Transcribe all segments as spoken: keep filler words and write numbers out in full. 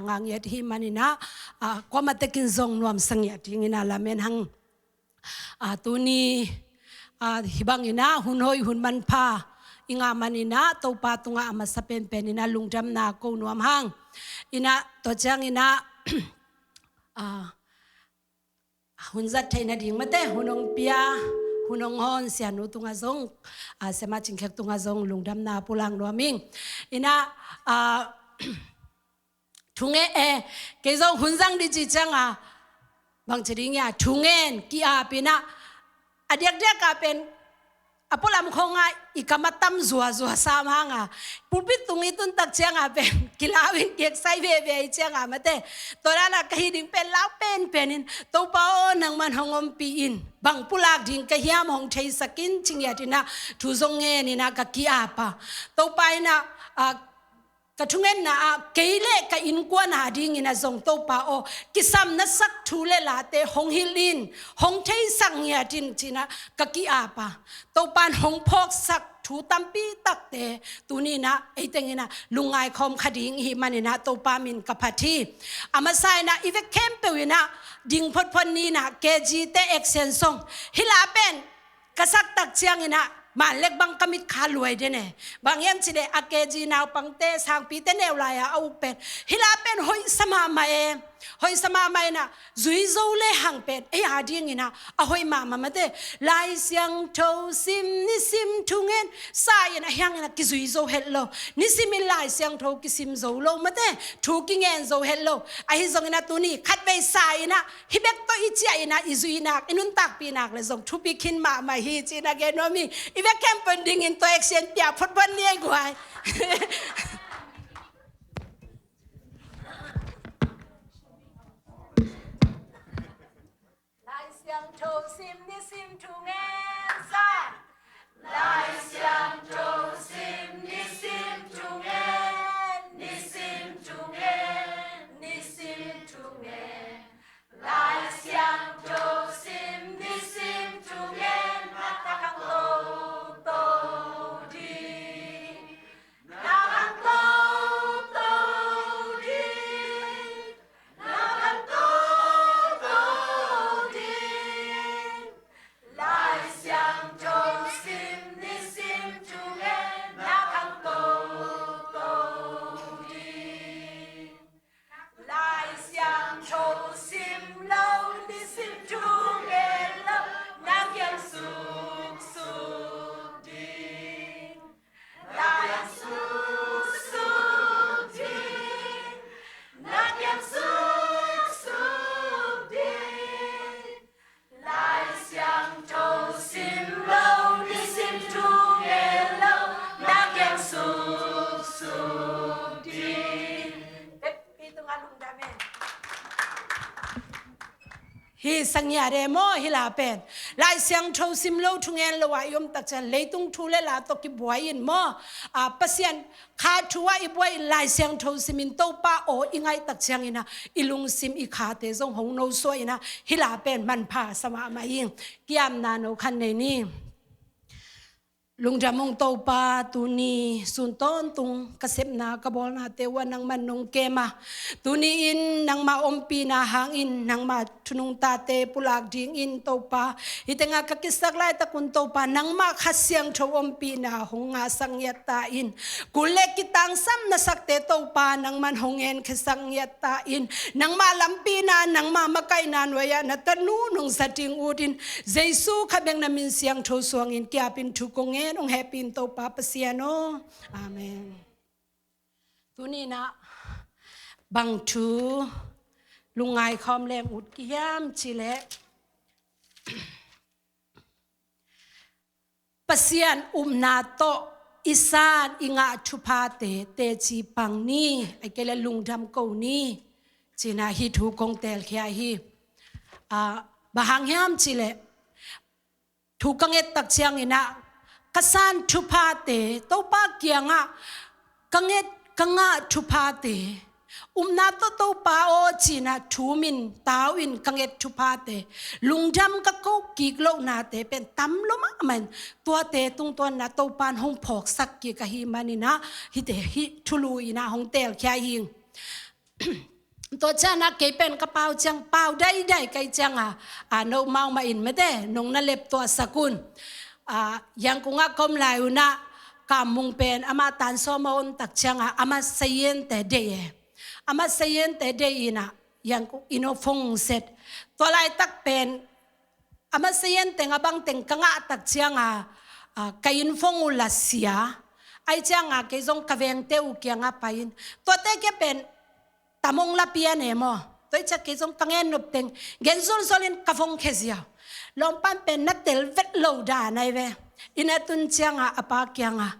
nga ngiat hi maninah, ah, kuamah tekin zong nuamsa ngiat dingin ah lamen hang. Ah, tuni, ah, hih banginah hun hoih hun manpha i ngah maninah Topa tungah a masa penpeninah lungdamna ko nuam hang. Inah tua cianginah, ah, hun zat theihna ding mate, hun hong pia, hun hong hon sianu tungah zong, ah, Siama Cing Khek tungah zong lungdamna pulak nuam ing. Inah, ah, thungen, eh, kei zong hun zang dih cih ciangah bangci ding ia, thungen ki-ap inah, a diakdiak ah pen a pualam khawngah i kam a tam zuazua sam hanga, pulpit tung i tun tak ciangah pen kilau in kiaksai veve i ciangah mate, tua danah ka hih ding pen lau penpenin, Topa aw, nangman hong ompih in, bang pulak ding ka hiam hong theisak in, ci ngiat inah thu zong ngen inah ka ki-ap a. Topa inah, ah, ka thungetna ah kei le ka innkuan a dingin ah zong Topa aw, kisam na sak thu le late hong hilh in, hong theisak ngiat in cinah ka ki-ap a. Topa in hong phawksak thu tampi takte tuninah ei tenginah lungngai khawm kha ding i hih maninah Topa min ka phat hi. A masa inah i vek khempeuh inah ding photphot ninah K G te action song hih la pen ka sak tak cianginah manlek bang ka mit kha luai den e. Bang hiam cileh a K G naupangte, sangpite neu lai-a a uk pen hih la pen hoihsa mahmah e. Hoihsa mahmah inah zui zo le hang pen ei a dinginah a hoih mahmah mate. Lai Siangtho sim, nisim thungen sa inah hianginah kizui zo het lo. Nisimin Lai Siangtho kisim zo lo mate, thu kingen zo het lo. Ahi zonginah tuni khatvei sa inah hih bek tawh i ciah inah i zuihnak, i nuntakpihnak le zong thupi khin mahmah hi cinah gen nuam hi. I vek khempeuh dingin tua action pia photphot ni ei guai. Lai Siangtho sim, nisim thungen sa. Lai Siangtho sim, nisim thungen, nisim thungen, nisim thungen. Lai Siangtho sim, nisim thungen, na khangto to ding. Na khangto to ding. Na khangto to ding. Lai Siangtho sim, nisim thungen, na khangto to ding. Lai Siangtho sim lo, nisim thungen lo, na kiang suksuk ding. Na kiang suksuk ding. Na kiang suksuk ding. Lai Siangtho sim lo, nisim thungen lo, na kiang suksuk ding. Hih sangiat e maw, hih la pen Lai Siangtho sim lo, thungen lo ah i om tak ciang leitung thu le la tawh kibuai in maw, a, Pasian kha thu ah i buai in Lai Siangtho simin Topa aw i ngaih tak cianginah i lungsim i khate zong hong nosuah inah hih la pen manpha sa mahmah ing. Kiamna no khan nei ni. Lungdam ung Topa, tuni sun tawntung ka sepna ka bawlnate uh ah nangman nong kem a, tuni in nangmah ompihna hangin nangmah thunungtate pulak dingin Topa, hih tengah ka kisak laitakun Topa, nangmah Kha Siangtho ompihna hong ngahsak ngiat ta in. Kul le kitangsam na sakte Topa, nangman hong enkhiasak ngiat ta in. Nangmah lampihna, nangmah makaihna nuai-ah na tanu nong zat ding utin, Jesu kha bek na min siangtho suangin kiapin thu kong ngen, hong hehpih in Topa Pasian aw. Amen. Tuninah bang thu lungngai khawm leng ut kihiam cileh, Pasian upna tawh i san i ngah thuphate teci pang ni, a kei le lungdam ko ni, cinah hih thu kong telkhia hi. Ah, bang hang hiam cileh, thu ka nget tak cianginah ka san thuphate, Topa kiangah ka nget ka ngah thuphate, upna tawh Topa aw cinah thu min tau in ka nget thuphate, lungdam ka ko kik lohnate pen tam lo mahmah in, tuate tungtawnah Topa in hong phawksak kik ahih maninah hihte hih thulu inah hong telkhia hi ing. Tua ciangin ah kei pen ka pau ciang pau daidai ka hih ciangin ah, a, no mau mah in mate, nong na lep tuahsak un. A, Yangon ah ka om lai un ah, Kam Mung pen amah tan sawm a om tak ciangin ah, amah sayiente deih e. Amah sayiente deih in ah, Yangon inn ah phone set. Tua laitak pen, amah sayiente teng a bang teng ka ngah tak ciangin ah, a, ka inn phone uh la sia. Ahih ciangin ah kei zong ka vengte uh kiangah pai in. Tuate kia pen, tam hong la pian e maw. Tua hi ciang kei zong ka gen nop teng gen zulzul in ka phone khia ziau. Lawmpan pen na tel vet lo dan ahi ve. Inn ah tun ciangin ah a pa kiangah,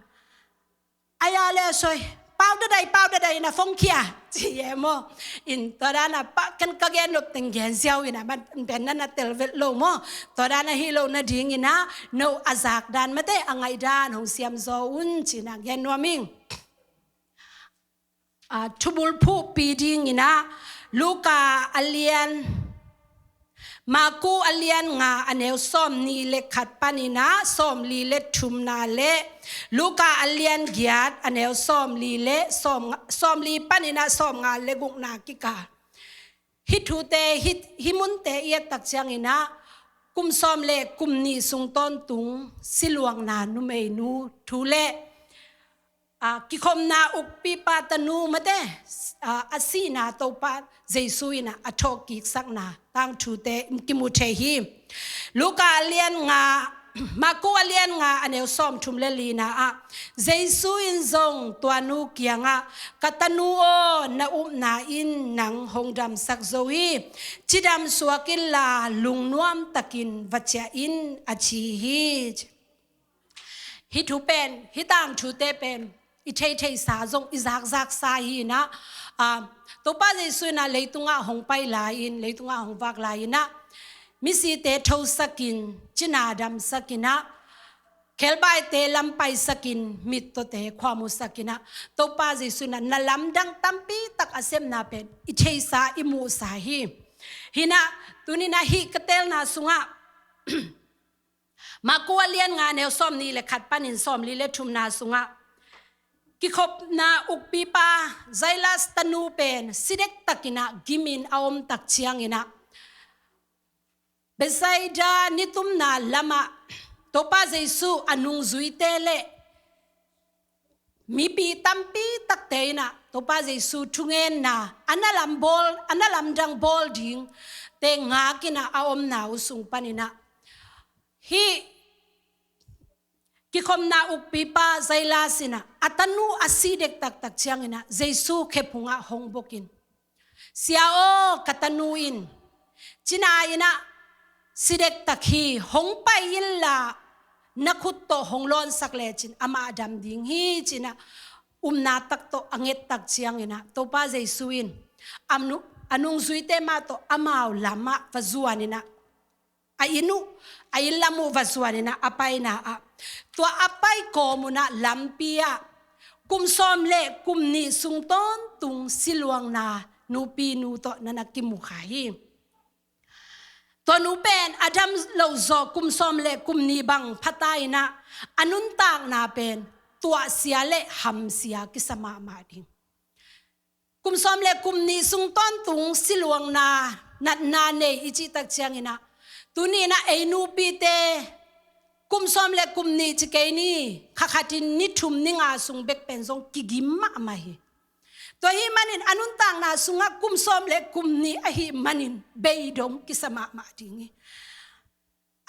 "Ai a le soi, pau dadai, pau dadai na phone khia," ci e maw. In tua dan a pa ken ka gen nop teng gen ziau in ah, amah pen na na tel vet lo maw. Tua dan a hi lo nadingin ah, no a zak dan mate, a ngaih dan hong siam zaw un ci-in ah gen nuam ing. A, thubulphuhpi dingin ah, Luka a lian, Marku a lian nga a neu sawmnih le khat panin ah sawmli le thumna le, Luka a lian giat a neu sawmli le sawm, sawmli panin ah sawmnga le gukna kikal. Hih thute, hih, hih munte i et tak ciangin ah, kum sawm le kum nih sung tawntung siluangna numeinu thu le, a, kikhopna ukpipa tanu mate, a, a sihna Topa Jesu in ah a thawhkiksakna tangthute kimu thei hi. Luka a lian nga, Marku a lian nga a neu sawmthum le lina ah, Jesu in zong tua nu kiangah, "Ka tanu aw, na upna in nang hong damsak zo hi. Cidam suak inla lungnuam takin va ciah in," a ci hi. Hih thu pen, hih tangthute pen i theithei sa zong i zakzak sa hi in ah, a, Topa Jesu in ah leitungah hong pai lai-in, leitungah hong vak lai-in ah, misite thosakin, cina damsakin ah, khebaite lam paisakin, mittawte khuamusakin ah, Topa Jesu in ah na lamdang tampi tak a sepna pen i theisa, i muhsa hi. Hi in ah, tuni in ah hih ka teelna sungah, Marku a lian nga neu sawmnih le khat panin sawmli le thumna sungah, kikhopna ukpipa Jairus tanu pen si dektakin ah gimin a om tak ciangin ah, Bethsaida nitumna lamah Topa Jesu a nungzuite le mipi tampi takte in ah Topa Jesu thungenna, a na lam bawl, a na lamdang bawl dingte ngakin ah a omna uh sung panin ah, hih kikhopna ukpipa Jairus in ah a tanu a si dektak tak ciangin ah Jesu khephungah hong bokin, "Sia aw, ka tanu in cina in ah si dektak hi, hong pai inla na khut tawh hong lawnsak lecin amah a dam ding hi," ci-in ah upna tak tawh a nget tak ciangin ah Topa Jesu in a nu-, a nungzuite mah tawh amau lamah va zuanin ah, a inn uh, a inn lam uh va zuanin ah a paina ah, tua a pai kawm un ah lampi ah kum sawm le kum nih sung tawntung siluangna nupinu tawh na na kimu kha hi. Tua nu pen a dam lo zaw kum sawm le kum nih bang pha ta in ah, a nuntakna pen tuahsia le hamsia kisa mahmah ding. Kum sawm le kum nih sung tawntung siluangna natna nei i cih tak ciangin ah, tuni in ah ei nupite kum sawm le kum nih ci kei ni, kha khatin ni thum ni nga sung bek pen zong kigim mahmah hi. Tua ahih manin a nuntakna sungah kum sawm le kum nih ahih manin beidong kisa mahmah ding hi.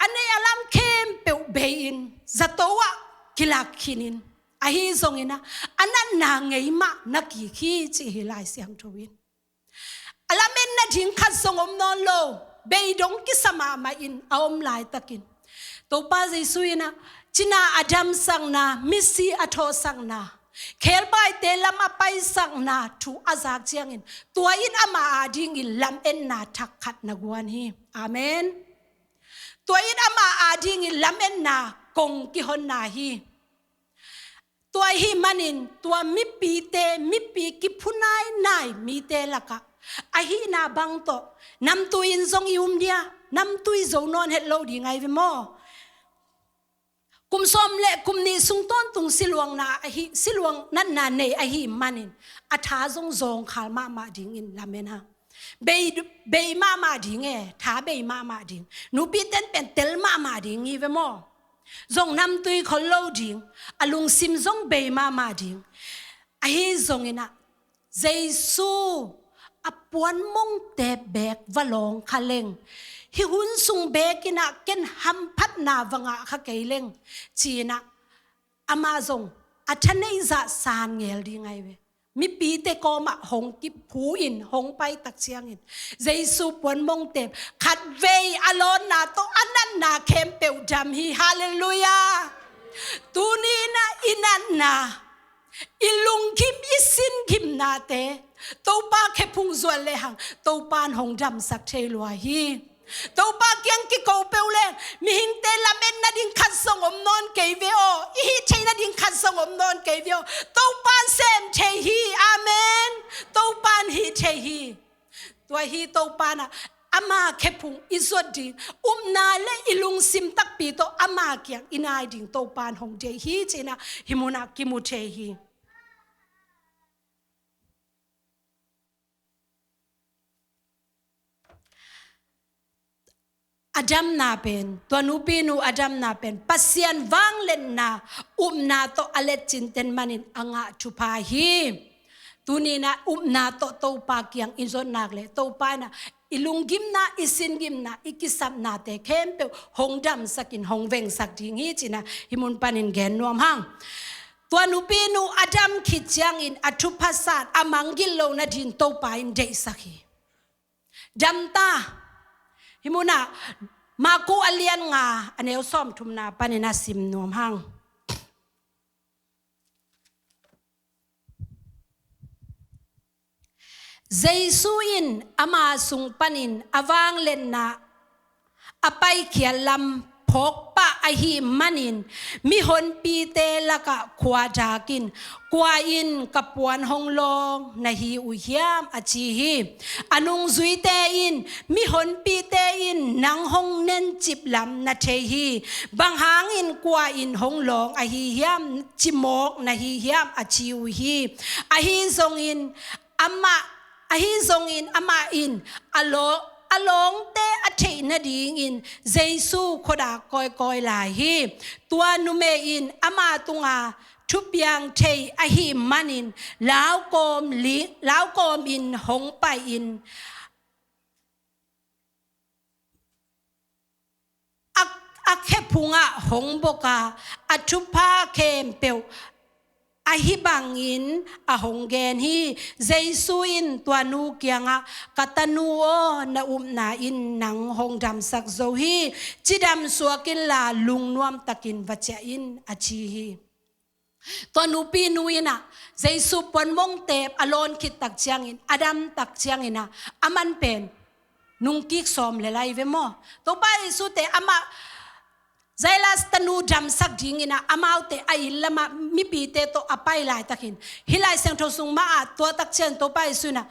A neih a lam khempeuh bei-in zato ah kilak khinin, ahi zongin ah a natna ngei mah na kik hi ci hi Lai Siangtho in. A lamen nading khat zong om nawn lo, beidong kisa mahmah in a om laitakin, Topa Jesu in ah cina a damsakna, misi a thawhsakna, khebaite lam a paisakna thu a zak ciangin, tua in amah adingin lametna thak khat na guan hi. Amen. Tua in amah adingin lametna kong kihonna hi. Tua ahih manin tua mipite, mipi kiphunainai mite lakah, ahihna bang tawh namtui in zong i um dia, namtui zo nawn het lo ding ahi ve maw. Kum sawm le kum nih sung tawntung siluang na ahi, siluang natna nei ahih manin a tha zong zawngkhal mahmah dingin lamen hang. Bei, bei mahmah ding e, tha bei mahmah ding. Nupiten pen tel mahmah ding hi ve maw. Zong namtui khol lo ding, a lungsim zong bei mahmah ding. Ahi zongin ah, Jesu a puan mongtep beek va lawng kha leng, hih hun sung beek in ah ken hamphatna va ngah kha kei leng, ci-in ah, amah zong a thaneih zah san ngel ding ahi ve. Mipite kawmah hong kiphu in hong pai tak ciangin, Jesu puan mongtep khatvei a lawnna tawh a natna khempeuh dam hi. Halleluiah. Tuni in ah i natna, i lunggim, i sin gimnate Topa khephung zuan lehang Topa in hong damsak thei lua hi. Topa kiang kiko peuh leng mihingte lamet nading khat zong om nawn kei ve aw. I hih theih nading khat zong om nawn kei ve aw. Topa in sem thei hi. Amen. Topa in hih thei hi. Tua hi Topa in ah ama khephung i zuat ding, upna le i lungsim takpi tawh ama kiang i nai ding Topa in hong deih hi, ci-in ah hih munah kimu thei hi. A damna pen, tua nupinu a damna pen Pasian vangliatna upna tawh a letcinten manin a ngah thupha hi. Tuni in ah upna tawh Topa kiang i zuat nak leh, Topa in ah i lunggimna, i sin gimna, i kisapnate khempeuh hong damsak in hong vengsak ding hi, ci-in ah hih mun panin gen nuam hang. Tua nupinu a dam khit ciangin a thupha san, a mangngilh loh nading Topa in deihsak hi. Dam ta. Hih munah Marku a lian nga, a neu sawmthumna panin ah sim nuam hang. Jesu in ama sung panin a vangliatna a paikhiat lam phawk pah ahih manin, mihonpite lakah khua dak in, "Kua in ka puan hong lawng na hi uh hiam?" a ci hi. A nungzuite in, "Mihonpite in nang hong nencip lam na thei hi. Bang hangin kua in hong lawng ahi hiam, cimawk na hi hiam?" a ci uh hi. Ahi zongin amah, ahi zongin amah in a law-, a lawngte a theih nadingin Jesu khuadak kawikawi lai hi. Tua numei in ama tunga thupiang thei ahih manin laukawm li-, laukawm in hong pai in a, a khephungah hong bok a, a thupha khempeuh ahi bangin a hong gen hi. Jesu in tua nu kiangah, "Ka tanu aw, na upna in nang hong damsak zo hi. Cidam suak inla lungnuam takin va ciah in," a ci hi. Tua nupinu in ah Jesu puan mongtep a lawn khit tak ciangin, a dam tak ciangin ah, aman pen nungkik sawm le lai ve maw. Topa Jesu te amah Jairus tanu damsak dingin ah amaute a inn lamah mipite tawh a pai laitakin, hih Lai Siangtho sung mah ah tua tak ciang Topa Jesu in ah,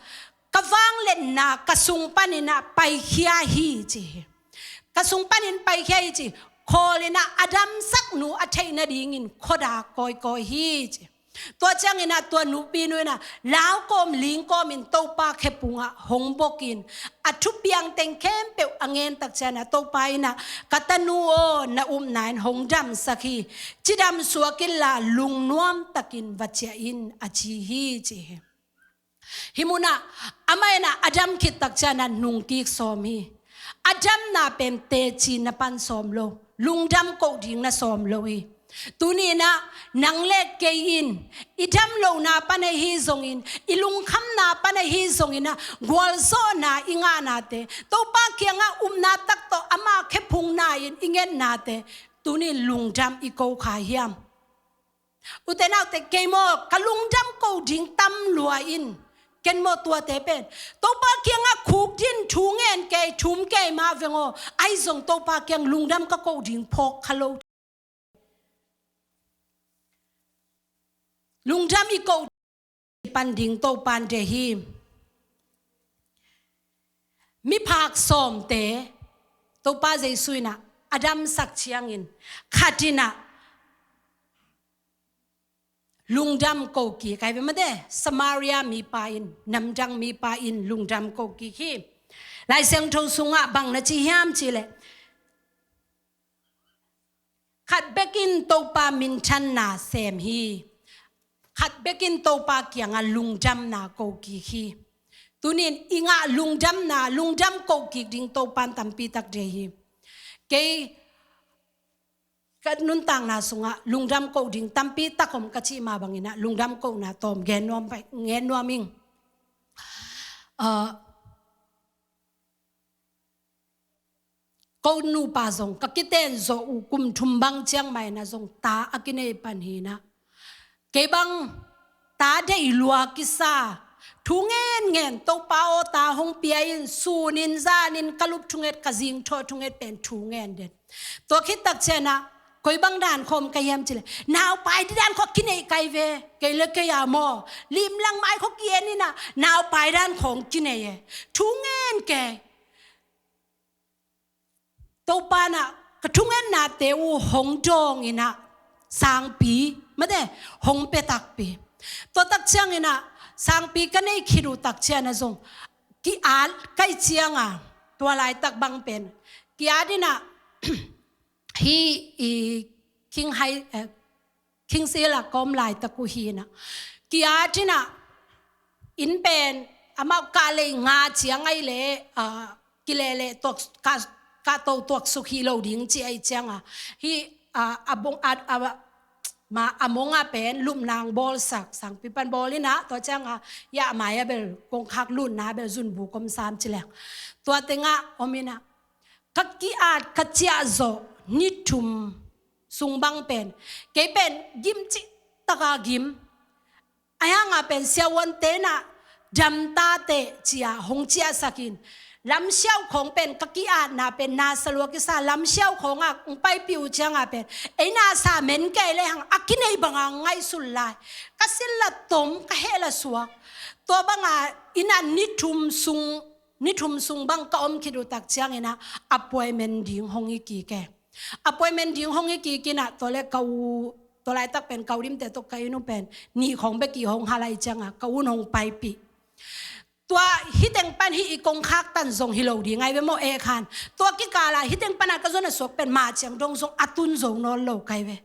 "Ka vangliatna ka sung panin ah paikhia hi," ci hi. "Ka sung panin paikhia hi," ci. Khawl in ah a damsak nu a theih nadingin khuadak kawikawi hi, ci. Tua ciangin ah tua nupinu in ah laukawm lingkawm in Topa khephungah hong bok in, a thupiang teng khempeuh a ngen tak ciangin ah Topa in ah, "Ka tanu aw, na upna in hong damsak hi. Cidam suak inla lungnuam takin va ciah in," a ci hi, ci hi. Hih munah amah in ah a dam khit tak ciangin ah nungkik sawm hi. A damna pen teci na pan sawm lo, lungdam koh ding na sawm lo hi. Tuni in ah nang le kei in i dam lohna pan ahi zongin, i lungkhamna pan ahi zongin ah gualzawhna i ngahnate, Topa kiangah upna tak tawh ama khephung nai-in i ngetnate, tuni in lungdam i ko kha hiam? Ute naute, kei maw ka lungdam ko ding tam lua in, ken maw tuate pen Topa kiangah khukdin thu ngen kei, thum kei mah veng aw, ahi zong Topa kiang lungdam ka ko ding phawk kha lo. Lungdam i ko pan ding Topa in deih hi. Miphak sawmte Topa Jesu in ah a damsak ciangin, khat in ah lungdam ko kik ai ve mate. Samaria mipa in, namdang mipa in lungdam ko kik hi. Lai Siangtho sungah bang na ci hiam cih leh, khat bekin Topa minthanna sem hi. Khat bekin Topa kiangah lungdamna ko kik hi. Tuni in i ngah lungdamna, lungdam ko kik ding Topa in tampi tak deih hi. Kei ka nuntakna sungah lungdam ko ding tampi tak om ka cih mah bangin ah lungdam kohna tawm gen nuam pai, gen nuam ing. Ah, ko nupa zong ka kiten zawh uh kum thum bang ciang mah in ah zong ta a kinei pan hi in ah, kei bang ta deih lua kisa, thu ngen ngen, Topa aw, ta hong pia in, sun in zan in ka lup thunget, ka zingthawh thunget pen thu ngen den. Tua khit tak ciang ah koi bang dan khawm ka hiam cih leh, naupai ding dan khawh kinei kai ve. Kei le kei a maw, limlang mai khawh ki-en in ah naupai dan khawng kinei e. Thu ngen kei. Topa in ah ka thungennate uh hong dawng in ah sangpi mate hong pia takpi. Tua tak ciangin ah sangpi ka nei khit uh tak ciang ah zong ki-at kai ciang ah, tua laitak bang pen ki-at in ah hih i King Hai, eh, King Sila kawm laitak uh hi in ah, ki-at in ah, inn pen amau kah lei nga ciang ai leh, ah, kilele tuak, kah, kahto tuaksuk hi lo ding ci ai ciang ah, hih, ah, a bung, ah, ah, ma, a mong ah pen lupna hong bawlsak, sangpi pan bawl in ah, tua ciang ah, ya mai ah bel kongkhak lutna bel zunbu kom sam ci leng. Tua teng ah om in ah, ka ki-at ka ciah zawh ni thum sung bang pen, kei pen gim cih tak a gim. Ahi hang a pen siavuante in ah dam ta teh ci-a hong ciahsak in, lamsiau khawng pen ka ki-atna pen nasa lua kisa, lamsiau khawng ah hong paipih uh ciang a pen ei nasa men kei le hang a kinei bang a ngaihsun lai. Ka silh la tom, ka heh la suak. Tua bang a in ah ni thum sung, ni thum sung bang ka om khit uh tak ciangin ah appointment ding hong hi kik e. Appointment ding hong hi kik in ah, tua leh ka u, tua laitak pen ka u Dimte tawh ka inn uh pen nih khawng bek i hong hal lai ciang ah ka u in hong paipih. Tua hih teng pan hih i kongkhak tan zong hi lo ding ai ve maw, eh khan. Tua kikal ah hih teng pan a ka zon a suak pen mah ciang dong zong a tun zo nawn lo kai ve.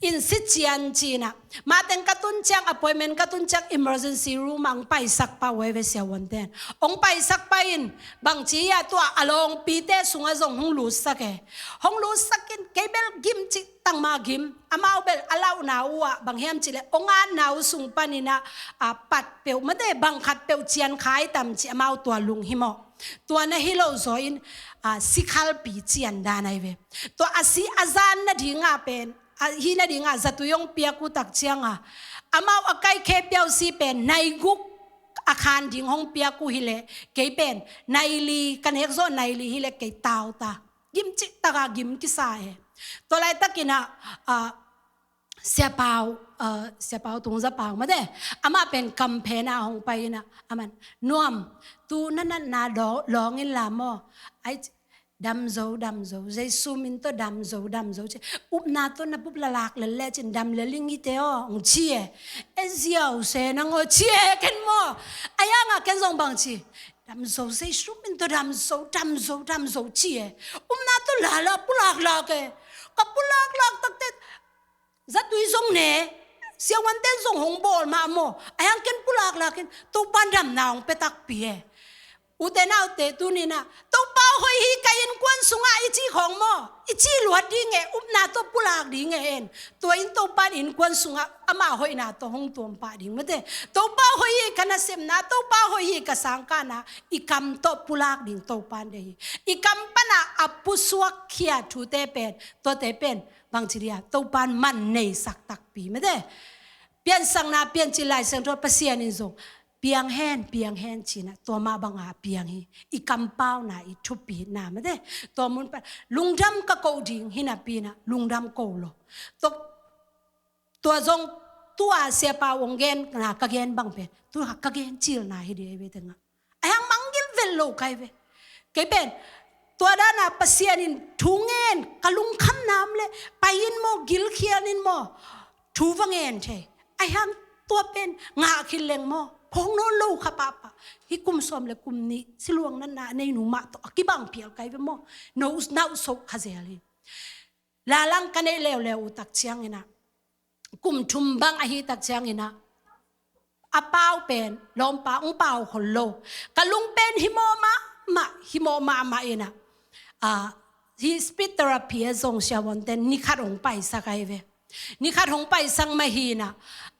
Inn si cian ci in ah, mah teng ka tun ciang, appointment ka tun ciang emergency room ah hong paisak pah uh ai ve siavuanten. Hong paisak pah in, bangci hiam, tua a lawngpite sungah zong hong lutsak e. Hong lutsak in, kei bel gim cih tangma gim. Amau bel a lauhna uh ah bang hiam cih leh, hong atna uh sung panin ah, a, pat peuh mate, bang khat peuh cian kha tam ci, amau tua lung hi maw. Tua na hi lo zaw in, a, sikhalpi cian dan ai ve. Tua a si a zan nading ah pen, a, hi nading ah zatui hong piak uh tak ciang ah, amau a kaikhe piausi pen nai guk a khan ding hong piak uh hi leh, kei pen nai li, ka nek zawh nai li hi leh kei tau ta. Gim cih tak a gim kisa e. Tua laitakin ah, a, Sia Pau, a, Sia Pau Tung Za Pau mate, amah pen kamphen ah hong pai in ah, aman, "Nuam, tu na natna lawng, lawng in la maw?" Ai, "Dam zo, dam zo, Jesu min tawh dam zo, dam zo," ci. "Upna tawh na bup lalak lel lecin dam lel ing hi te aw," hong ci e. "E ziau se nang aw," ci e, ken maw. Ahi hang a ken zong bang ci, "Dam zo, Jesu min tawh dam zo, dam zo, dam zo," ci e. Upna tawh lala pulaklak e. Ka pulaklak takte zatui zong ne, siavuanten zong hong bawl mah maw. Ahi hang ken pulaklak in, Topan damna hong pia takpi e. Ute naute, tuni-in ah, "Topa hoih hi, ka innkuan sungah," i cih khawng maw, i cih luat ding e, upna tawh pulak ding e, en. Tua in Topan innkuan sungah ama hoihna tawh hong tuam pah ding mate. "Topa hoih hi, ka nasepna, Topa hoih hi, ka sangkahna," i kam tawh pulak ding Topan deih hi. I kam panah a pusuak khia thute pen, tuate pen, bangci dia, Topan man neisak takpi mate. Piansakna, Piancil Lai Siangtho, Pasian in zong, "Piang hen, piang hen," ci-in ah, tua mah banga piang hi. I kampauna, i thupina mate. Tua mun pan lungdam ka ko ding hi napi-in ah lungdam ko lo. Tua, tua zong tua Sia Pau hong genna ka gen bang pen, tua ka gen cilna hi ding hi ve tengah. Ahi hang mangngilh vet lo kai ve. Kei pen, tua dan a Pasian in thu ngen, ka lungkhamna om leh, pai in maw, gilkhial in maw, thu va ngen thei. Ahi hang tua pen ngah khit leng maw, phawk nawn lo kha pahpah. Hih kum sawm le kum nih siluang natna a nei nu mah tawh a kibang phial kha hi ve maw. No, nauhsoh kha zel hi. Lalang ka neih leuleu uh tak ciangin ah, kum thum bang ahi tak ciangin ah, a pau pen lawmpa hong pau khol lo. Ka lung pen himawh mahmah, himawh mahmah in ah, ah, hih speech therapy ah zong siavuante'n ni khat hong paisak ahi ve. Ni khat hong paisak mah hi in ah,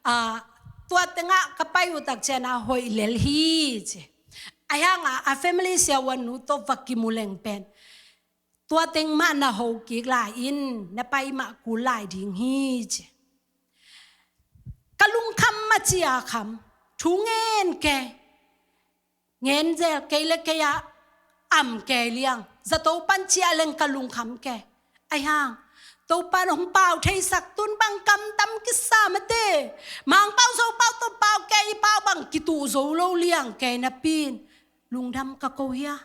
ah, tua tengah ka pai uh tak ciangin ah hoih lel hi ci. Ahi hang ah, a family siavuan nu tawh va kimu leng pen tua teng mah na ho kik lai in, na pai mah kul lai ding hi ci. Ka lungkham mah ci a kham, thu ngen kei, ngen zel kei le kei a am kei liang, zato pan ciah leng ka lungkham kei. Ahi hang Topa'n hong pau theisak, tun bang kam tam kisa mate. Mangpau Zopau tawh pau kei, i pau bang kituh zo lo liang kei napi in lungdam ka ko hia?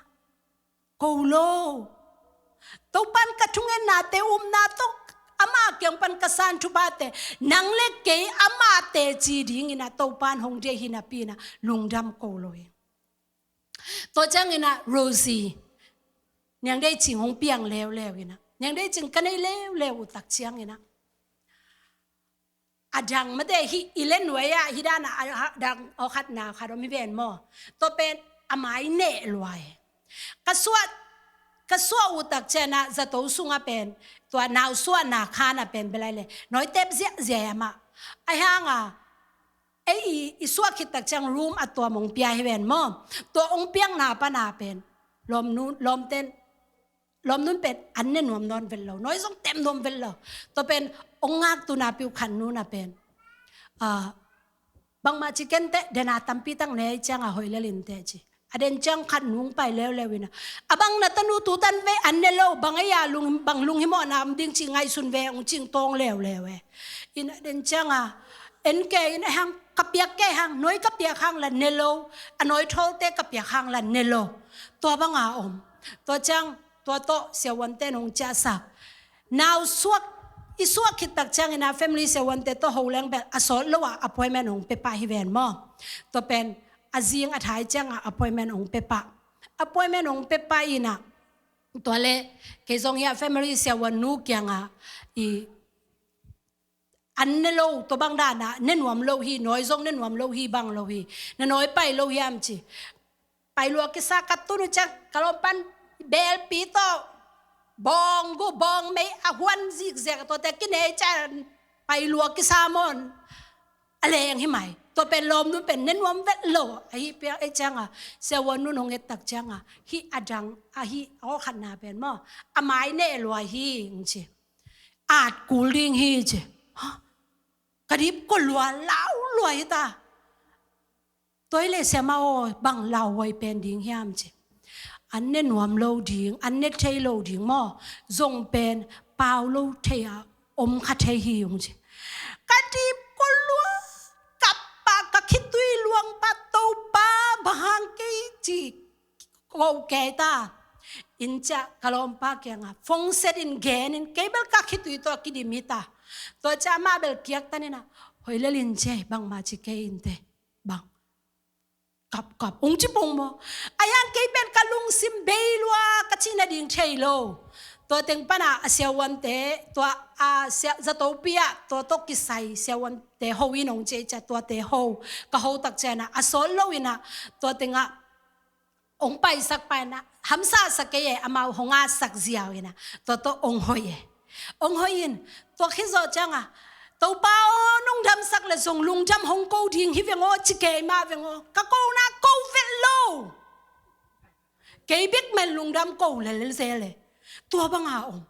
Ko lo. Topa'n ka thungennate, upnate, ama kiang pan ka san thuphate, nang le kei ama teci dingin ah Topa'n hong deih hi napi in ah lungdam ko lo hi. Tua ciangin ah Rosie, Niang Deih Cing hong piang leuleu in ah, Niang Deih Cing ka neih leuleu uh tak ciangin ah, a dang mate hi, i le nuai ah hi dan ah, a dang aw khat nau khat om hi ven maw. Tua pen a mai neh lua hi. Ka suah, ka suah uh tak ciangin ah zato sungah pen, tua nau suahna khan ah pen bel ai le, nawi tep ziahziah hi amah. Ahi hang ah, ei i, i suah khit tak ciang room a tuam hong pia hi ven maw. Tua hong piakna pan ah pen lawmnu, lawmte'n, lawmnu'n pen an ne nuam nawn vet lo, nawi zong tep nuam vet lo. Tua pen hong ngaktu napi uh khat nu in ah pen, ah, bangmah ci ken teh, den a tampi tak ne ahih ciang ah hoih lel in teh ci. A den ciang khat nu hong pai leuleu in ah, a bang na tanu tu tan ve, an ne lo, bang ei a lung, bang lunghimawhna om ding ci ngaihsun ve, hong cing tawng leuleu e. In a den ciang ah en kei in, ahi hang ka piak kei hang, nawi ka piak hang la ne lo, a nawi thawlte ka piak hang la ne lo. Tua bang a om. Tua ciang tua tawh siavuante'n hong ciahsak. Nau suak, i suak khit tak ciangin ah family siavuante tawh ho leng bel a sawt lo ah appointment hong pia pah hi ven maw. Tua pen a zing a thai ciang ah appointment hong pia pah. Appointment hong pia pah in ah, tua le kei zong hi ah family siavuan nu kiang ah i an ne lo, tua bang dan ah ne nuam lo hi, nawi zong ne nuam lo hi, bang lo hi, na nawi pai lo hiam ci. Pai lua kisa, ka tun uh ciang ka lawmpa'n belpi tawh bawng gu bawng mei a huan zikziak, tuate kinei ciang pai lua kisa maw. A leng hi mai. Tua pen lawmnu pen ne nuam vet lo. Ahi piak ei ciang ah, siavuan nu'n hong et tak ciang ah, hih a dang, a hih aw khatna pen maw, a mai neh lua hi, hong ci. At kul ding hi ci. Ha? Ka dip ko lua, lau lua hi ta. Tua hi le siamah aw, bang lauhuai pen ding hiam ci. An ne nuam lo ding, an ne thei lo ding maw. Zong pen pau lo thei a om kha thei hi, hong ci. Ka dip ko lua, ka pah, ka khitui luang pah, Topa, bang hang kei ci ko kei ta. In ciah ka lawmpa kiang ah phone set in gen in, kei bel ka khitui tawh kidim hi ta. Tua ciah amah bel kiak tan in ah, hoih lel in ci ei, bangmah ci kei in teh. Bang? Kapkap, hong ci pong maw. Ahi hang kei pen ka lungsim bei lua, ka cih nading thei lo. Tua teng pan ah a siavuante, tua a sia, zatopi ah tua tawh kisai siavuante ho in, hong ci ei ciah tuate ho. Ka ho tak ciang ah a sawt lo in ah, tua teng ah hong paisak pah in ah, hamsa sa kei e, amau hong atsak ziau in ah, tua tawh hong hoih e. Hong hoih in, tua khit zawh ciang ah, Topa aw, nong damsak leh zong lungdam hong ko ding hi veng aw, ci kei mah veng aw. Ka kona ko vet lo. Kei bek men lungdam ko lel zel e. Tua bang a om.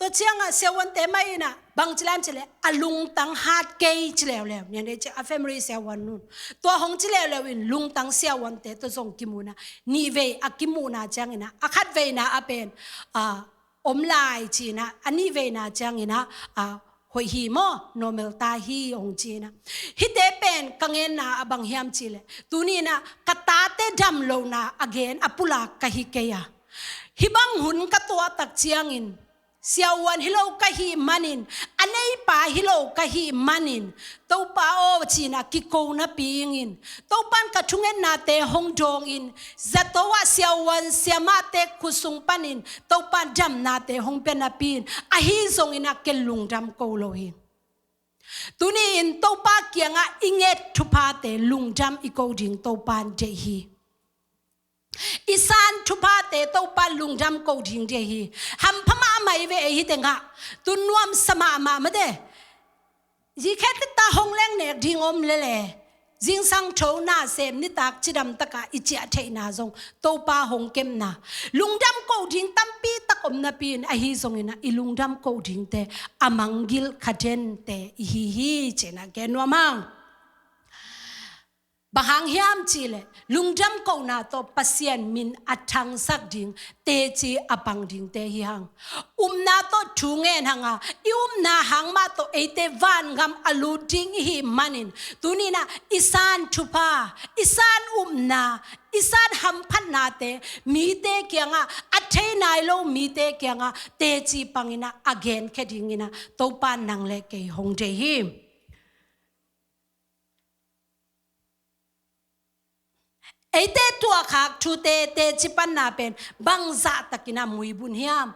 Tua ciang ah siavuante mah in ah bang ci lai hiam cih leh, a lungtang hat kei ci leuleu. Niang Deih Cing, a family siavuan nu'n tua hong ci leuleu in, lungtang siavuante tawh zong kimuhna, nihvei a kimuhna ciang in ah, a khatveina ah pen, ah, om lai ci in ah, a nihveina ciang in ah, ah, hoih hi maw, normal ta hi hong ci in ah. Hihte pen ka ngenna ah bang hiam cih leh, tuni in ah ka tate dam lohna a gen a pulak ka hi kei a. Hih bang hun ka tuah tak ciangin, siavuan hi lo ka hih manin, a neipa hi lo ka hih manin, Topa aw, ci-in ah kiko napi ingin, Topa'n ka thungennate hong dawngin, zato ah siavuan siamahte khut sung panin Topa'n damnate hong pia napi-in, ahi zongin ah ken lungdam ko lo hi. Tuni-in Topa kiangah i nget thuphate lungdam i ko ding Topa'n deih hi. I san thuphate Topa'n lungdam ko ding deih hi. Hampha mahmah hi ve, ei hi tengah tu nuamsa mahmah mate. Zikhet litta hong leng nek ding om lele, zingsang tho na sem nitak cidam takah i ciah theihna zong Topa hong kepna, lungdam ko ding tampi tak om napi-in, ahi zongin ah i lungdam ko dingte a manggilh kha dente i hi hi, ci-in ah gen nuam hang. Bang hang hiam cih leh lungdam kohna tawh Pasian min a thangsak ding, teci a pang dingte hi hang. Upna tawh thu ngen hang a, i upna hang mah tawh eite vangam a lut ding i hih manin, tuni-in ah i san thupha, i san upna, i san hamphatnate mite kiangah, a thei nai lo mite kiangah teci pangin ah a genkhia dingin ah Topa'n nang le kei hong deih hi. Eite tuahkhak thute teci panna pen bangzah takin a muibun hiam?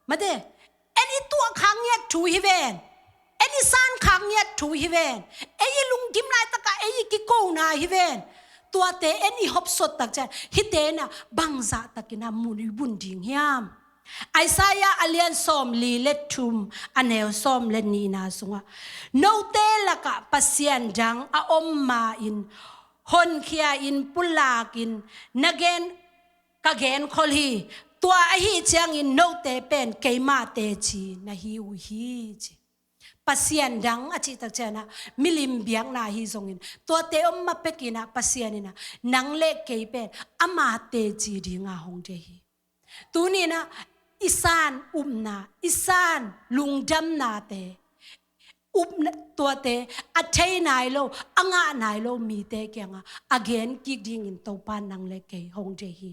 Mate, en i tuahkhak ngiat thu hi ven. En i sankhak ngiat thu hi ven. Ei i lungkim laitakah ei i kikona hi ven. Tuate en i hopsot tak ciang, hihte in ah bangzah takin a muibun ding hiam? Isaiah a lian sawmli le thum, a neu sawm le nihna sungah, note lakah pasian dang a om ma-in, honkhia-in pulakin na gen, ka genkhol hi. Tua ahih ciangin note pen keima teci na hi uh hi, ci. Pasian dang a cih tak ciangin ah milim biakna ahi zongin, tuate om ma pekin ah Pasian in ah nang le kei pen ama teci dinga hong deih hi. Tuni-in ah i san upna, i san lungdamnate, upna, tuate a thei nai lo, a ngah nai lo mite kiangah a gen kik dingin Topa nang le kei hong deih hi.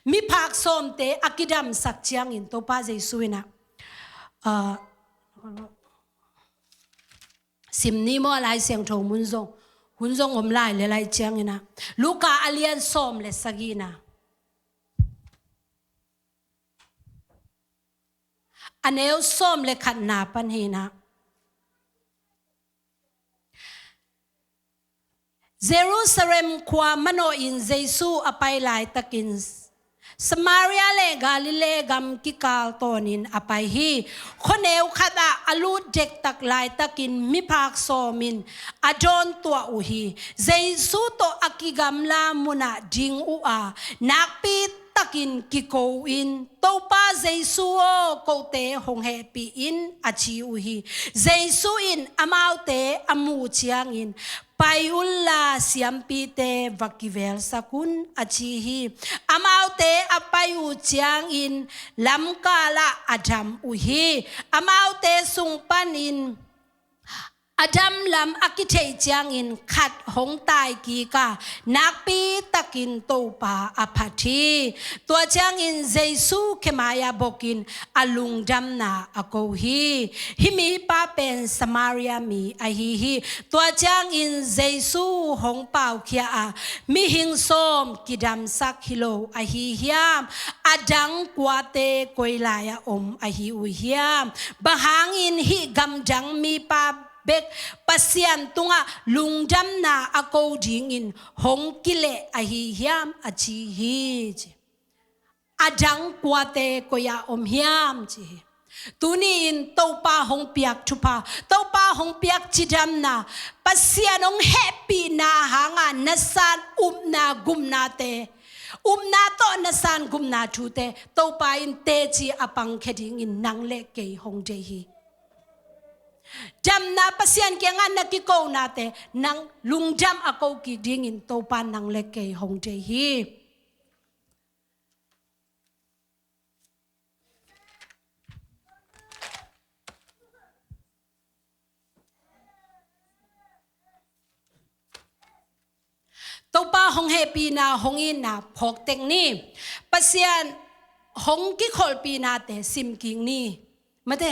Miphak sawmte a kidamsak ciangin Topa Jesu in ah, ah, sim ni maw, a Lai Siangtho mun zong, hun zong om lai le lai ciangin ah, Luka a lian sawm le sagihna, a neu sawm le khatna pan hi-in ah, Jerusalem khua manawhin Jesu a pai laitakin, Samaria le Galilee gam kikal tawnin a pai hi. Khuaneu khatah a lut dektak laitakin miphak sawmin a dawntuah uh hi. Jesu tawh a kigamla munah ding uh a, nakpi takin kiko-in, "Topa Jesu aw, kote hong hehpih in," a ci uh hi. Jesu in amaute a muh ciangin, "Pai unla siampite va kivelsak un," a ci hi. Amaute a pai uh ciangin lamkalah a dam uh hi. Amaute sung panin a dam lam a kitheih ciangin khat hong tai kik a, nakpi takin Topa a phat hi. Tua ciangin Jesu khe mai-ah bokin a lungdamna a ko hi. Hih mipa pen Samaria mi ahi hi. Tua ciangin Jesu hong paukhia a, "Mihing sawm kidamsak hi lo ahi hiam? A dang kuate koi lai-ah om ahi uh hiam? Bang hangin hih gamdang mipa bek Pasian tungah lungdamna a ko dingin hong kileh ahi hiam?" a ci hi, ci. "A dang kuate koi-ah om hiam?" ci hi. Tuni-in Topa hong piak thupha, Topa hong piak cidamna, Pasian hong hehpihna hanga na san upna gupnate, upna tawh na san gupna thute Topa in teci a pangkhia dingin nang le kei hong deih hi. Damna Pasian kiangah na kikonate nang lungdam a ko kik dingin Topa nang le kei hong deih hi. Topa hong hehpihna, hong itna phawk tek ni. Pasian hong kikholhpihnate sim kik ni. Mate,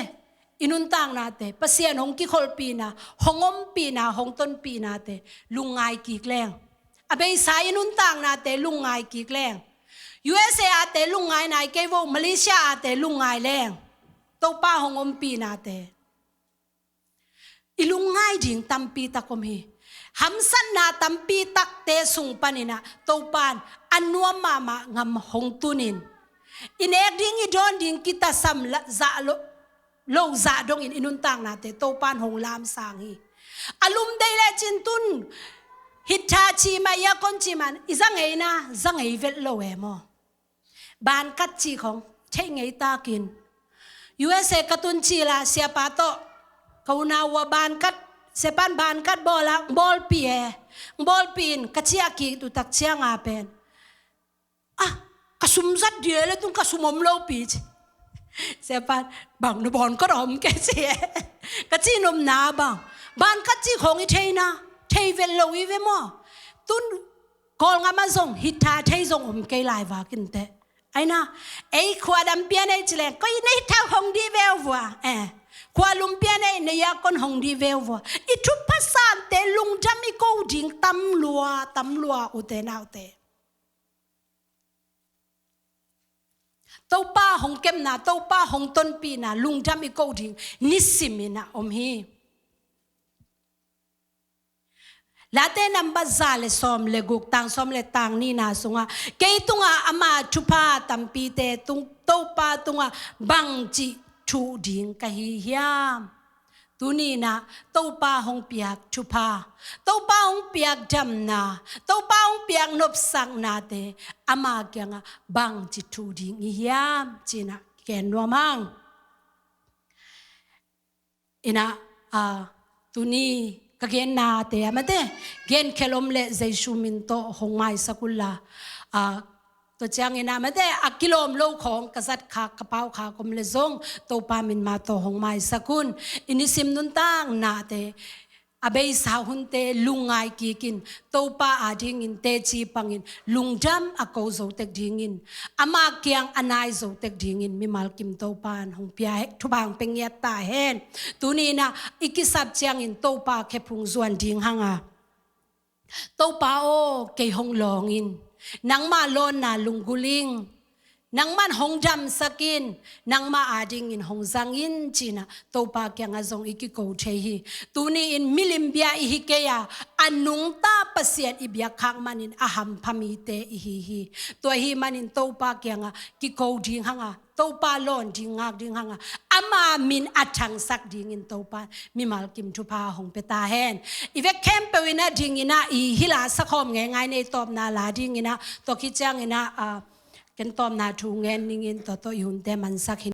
i nuntaknate Pasian hong kikholhpihna, hong ompihna, hong tonpihnate lungngai kik leng. A beisa i nuntaknate lungngai kik leng. U S A ate lungngai nai kei vo, Malaysia ate lungngai leng. Topa hong ompihnate i lungngai ding tampi tak om hi. Hamsatna tampi takte sung paninah Topan a nuam mahmah ngam hong tunin, i nek ding i dawn ding kitasam la, zah lo, lo zah dongin i nuntaknate Topan hong lamsang hi. A lum dei lecin tun hita cih mah, aircon cih mah i za ngeina, za ngei vet lo e maw? Bankat cih khong thei ngei takin, U S A ka tun cila siapa tawh ka unau uh a bankat, siapan bankat bawl a, bawlpih e, bawlpih in ka ciah kik tu tak cianga pen, ah, ka sum zat dia le tun ka sum om lopi ci. Siapan, bang na bankat om ke ci e. Ka ci nopna bang, bankat cih khong i theina, thei vet lo i ve maw? Tun Kawlngam ah zong hita thei zong om kei lai vakin teh. Aina, ei khua dam pian ei ci leng, koi na hita hong dih veu vua. Eh, khua lum pian ei na aircon hong dih veu vua. I thupha sante lungdam i ko ding tam lua, tam lua ute naute. Topa hong kepna, Topa hong tonpihna lungdam i ko ding nisimin a om hi. Late nambat za le sawm le guk, tang sawm le tang nihna sungah, kei tungah ama thupha tampite tung, Topa tungah bangci thuh ding ka hi hiam? Tuninah Topa hong piak thupha, Topa hong piak damna, Topa hong piak nopsaknate ama kiangah bangci thuh ding i hiam? Cinah gen nuam hang. Inah, a, tuni ka gennate a mate, gen khelom le Jesu min tawh hong maisak unla, a, tua ciangin a mate, a kilawm lo khawng ka zat khak, ka pau khak om le zong, Topa min mah tawh hong maisak un. I nisim nuntaknate, a beisa hunte lungngai kikin, Topa adingin teci pangin, lungdam a ko zo tek dingin, ama kiang a nai zo tek dingin mimal kim Topa in hong pia he, thupha hong pia ngiat ta hen. Tuninah i kisap ciangin Topa khephung zuan ding hanga, Topa aw, kei hong lawng in, nangmah lawnna lunggulh ing, nangman hong damsak in, nangmah adingin hong zang in, cinah Topa kiangah zong i kiko thei hi. Tuni-in milim bia i hi kei a, a nungta Pasian i biak khak manin a hampha mite i hi hi. Tua hi manin Topa kiangah kiko ding hanga, Topa lawn ding ngak ding hanga, ama min a thangsak dingin Topa mimal kim thupha hong pia ta hen. I vek khempeuh inah dinginah i hila sakhawm ngeingai nei tawpna la dinginah, tua khit cianginah, a, ken tawpna thu ngen ningin tua tawh i hunte mansak hi.